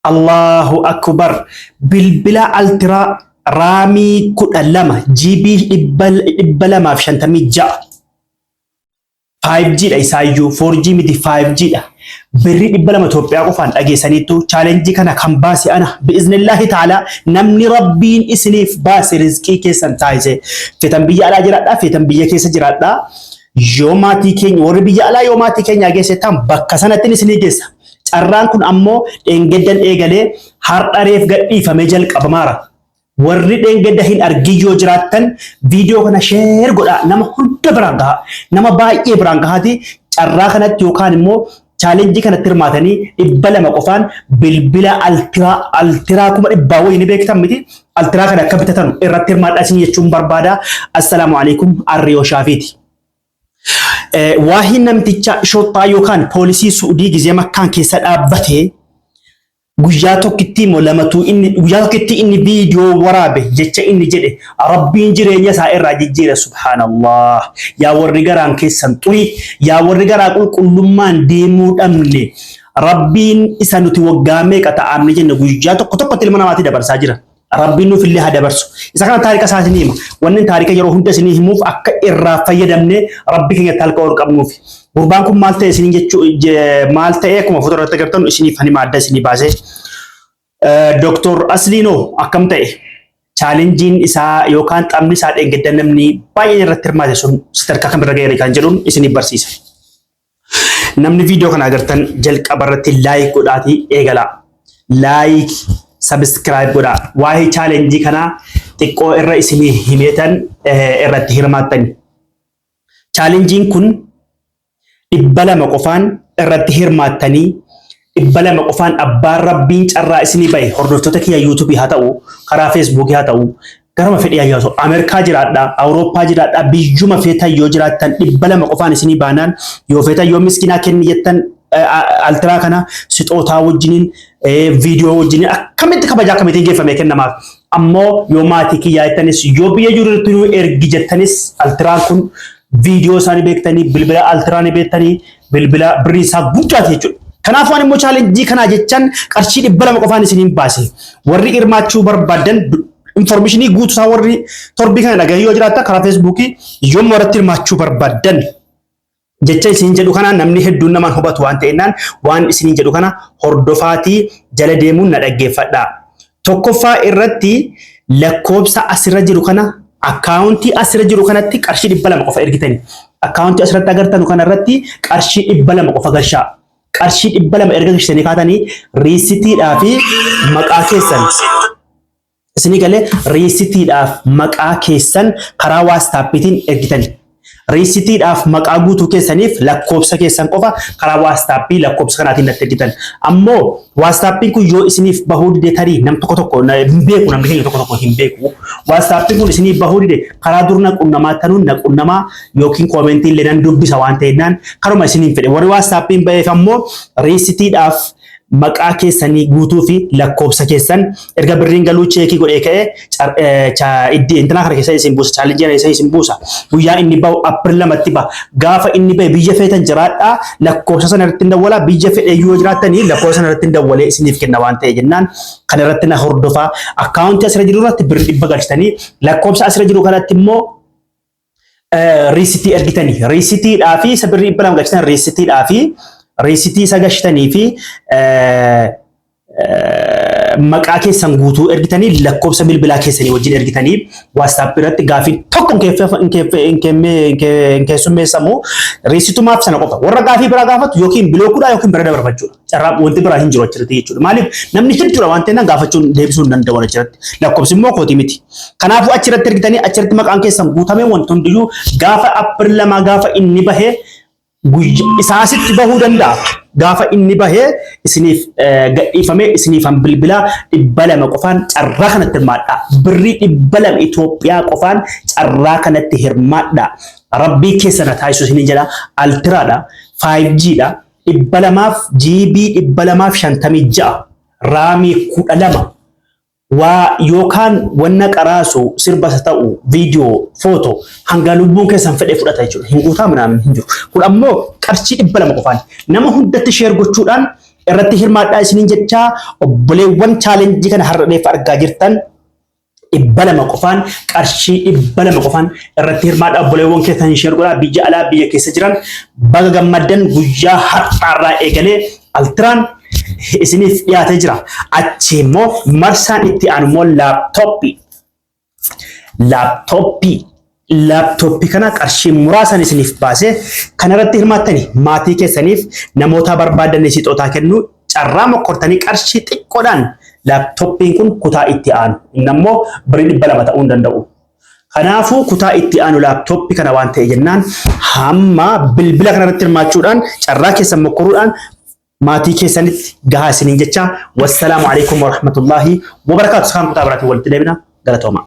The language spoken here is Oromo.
Allahu Akbar bilbila Ultra raamii 12 GB 256 5G dha isaayyuu 4G miti 5G dha. Birrii 200 Itoophiyaa qofaan dhageessaniittu challenge kana kan baase ana bi'iznillaahi ta'ala. Namni rabbiin isiniif baase rizqii keessan taasise, feetan biyya alaa jiraadhaa, feetan biyya keessa jiraadhaa, yoo maatii keenya warri biyya alaa yoo maatii keenyaa geessettan bakka sanatti isinii geessa. Carraan kun ammoo dheengaddan eegalee har'a reef gadhiifamee jalqabamaara. Warri dheengadda hin argin yoo jiraattan viidiyoo kana share godhaa, nama hunda biraan gahaa, nama baay'ee biraan gahaati. Carraa kanatti yookaan immoo challenge kanatti hirmaatanii 200 qofaan bilbila Ultra, Ultra 100,000 wayii ni beektan miti, Ultra kana akka bitatan irratti hirmaadhaa isin jechuun barbaada. Assalaamu alaikum, Arriyoo Shaafiiti. Waa'ee namticha shorxaa yookaan poolisii Suudii gizee Makkaan keessa dhaabbatee guyyaa tokkitti immoo lamatu inni guyyaa tokkitti inni viidiyoo waraabe, jecha inni jedhe rabbiin jireenya isaa irraa jijjiire. Subhaanallah, yaa warri garaan keessan xurii, yaa warri garaa qulqullummaan deemuu dhabne, rabbiin isa nuti waggaa meeqa ta'amne jenne guyyaa tokko tokkotti ilma namaatti dabarsaa jira. Rabbiin nuuf illee haa dabarsu. Isa kana taarika isaa isinii hima. Wanni taarika yeroo hunda isinii himuuf akka irraa fayyadamne rabbi keenyatti halka ol qabnuuf. Gurbaan kun maal ta'e isiniin jechuu, maal ta'e akkuma footoo irratti agartan isiniif hima, adda isinii baasee. Dooktor Asliinoo akkam ta'e? Challengeiin isaa yookaan taphni isaa dheengadda namni baay'een irratti hirmaate sun sadarkaa kamirra ga'eera kan jedhuun isiniif barsiisa. Namni viidiyoo kana agartan jalqaba irratti like godhaatii eegalaa. Like, subscribe godhaa. Waa'ee challenge kanaa xiqqoo irra isinii himeetan irratti hirmaattani. Challengeiin kun 200 qofaan irratti hirmaattanii, 200 qofaan abbaan rabbiin carraa isinii bahe, hordoftoota kiyya YouTubeii haa ta'u, karaa Facebookii haa ta'u, garuma fedhii haa ta'u, Ameerikaa jiraadhaa, Awurooppaa jiraadhaa, biyyuma feetan yoo jiraattan 200 qofaan isinii baanaan, yoo feetan yoo miskinaa kenni jettan Ultra kana sixootaa wajjiniin, viidiyoo wajjiniin akkamitti kabajaa akkamittiin geeffamee kennamaaf. Ammoo yoo maatii kiyyaa jettanis, yoo biyya jirutti nu ergi jettanis, Ultraan kun viidiyoo isaanii beektanii, bilbila Ultra ni beektanii, bilbila birrii isaa guddaati jechuudha. Kanaafuu ani immoo challenge kanaa jechaan qarshii 200 qofaan isiniin baase. Warri hirmaachuu barbaadan information guutuu isaa warri torbii kana dhagahee yoo jiraatta karaa Facebookii yommuu irratti hirmaachuu barbaadan, jecha isin jedhu kana namni hedduun namaan hubatu waan ta'ennaan waan isiniin jedhu kana hordofaatii jala deemuun na dhaggeeffadhaa. Tokkoffaa irratti lakkoobsa asirra jiru kana, akkaawuntii asirra jiru kanatti qarshii 200 qofa ergitani. Akkaawuntii asirratti agartanu kana irratti qarshii 200 qofa galchaa. Qarshii 200 erga galchitanii kaatanii riisitiidhaa fi maqaa keessan isinii galee, riisitiidhaaf maqaa keessan karaa WhatsAppiitiin ergitani. Riisitiidhaaf maqaa guutuu keessaniif lakkoobsa keessan qofa karaa WhatsAppii lakkoobsa kanaatiin natti ergitan. Ammoo WhatsAppiin kun yoo isiniif bahuu dide, tarii nam tokko tokko hin beeku, namni keenya tokko tokko hin beeku. WhatsAppiin kun isiniif bahuu dide, karaa dur na qunnamaa tanuun na qunnamaa yookiin commentii illee nan dubbisa waan ta'ennaan karuma isiniin fedhe. Warri WhatsAppiin baheef ammoo riisitiidhaaf maqaa keessanii guutuu fi lakkoobsa keessan erga birriin galuu check godhee ka'ee iddii intinaa kana keessa isin buusa, challenge kana keessa isin buusa. Guyyaa inni bahu April 2tti baha. Gaafa inni bahe biyya feetan jiraadhaa, lakkoobsa sana irratti hin dawwalaa. Biyya fedhe yoo jiraattanii lakkoobsa sana irratti hin dawwalee isiniif kenna waan ta'e jennaan kana irratti na hordofaa. Akkaawuntii asirra jiru irratti birri 100 galchitanii lakkoobsa asirra jiru kanatti immoo riisitii ergitanii, riisitiidhaa fi isa birrii 200 galchitan, riisitiidhaa fi riisitii isa galchitanii fi maqaa keessan guutuu ergitanii, lakkoofsa bilbilaa keessanii wajjin ergitanii WhatsApp irratti gaafii tokko hin keessummeessamu, riisitumaaf sana qofa. Warra gaafii biraa gaafatu yookiin blockuudha yookiin bira dabarfachuudha. Carraa wanti biraa hin jiru achirratti jechuudha. Maaliif? Namni hedduudha waan ta'eef gaafachuun deebisuu hin danda'u achirratti. Lakkoofsi immoo kooti miti. Kanaafuu achirratti ergitanii achirratti maqaan keessan guutamee wanti hundiyyuu gaafa April 2 gaafa inni bahee guyyaa isaasitti bahuu danda'a. Gaafa inni bahee isiniif gadhiifamee isiniifan bilbilaa. 200 qofaan carraa kanatti hirmaadhaa. Birrii 200 Itoophiyaa qofaan carraa kanatti hirmaadhaa. Rabbii keessa na taasisu isiniin jedha. Ultraadha. 5G dha. 200f GB 256 raamii 12 waa yookaan wanna qaraasu, sirbas haa ta'u, viidiyoo, footoo, hanga lubbuun keessan fedhee fudhata jechuudha. Hin guutaa minaamin hin jiru. Kun ammoo qarshii 200 qofaan nama hundatti share gochuudhaan Irratti hirmaadhaa isiniin jechaa, obboleewwan challenge kana har'a reeffa argaa jirtan, 200 qofaan, qarshii 200 qofaan irratti hirmaadhaa. Obboleewwan keessan share godhaa. Biyya alaa, biyya keessa jiran, baga gammaddan. Guyyaa har'aarraa eegalee Ultraan isiniif dhiyaatee jira. Achi immoo marsaan itti aanu immoo laaptooppii. Laaptooppii kana qarshii muraasan isiniif baasee kanarratti hirmaattanii maatii keessaniif, namoota barbaadan sixootaa kennuu carraa mokkortanii qarshii xiqqoodhaan laaptooppiin kun kutaa itti aanu. Inni ammoo birii 200 ta'uu hin danda'u. Kanaafuu kutaa itti aanu laaptooppii kana waan ta'e jennaan, hamma bilbila kanarratti hirmaachuudhaan carraa keessan mokkoruudhaan maatii keessanitti gahaa isiniin jecha, wassalaamu alaikum warahmatullaahi wabarakaatu. Sakaan kutaa biraatiin walitti deebina. Galatooma.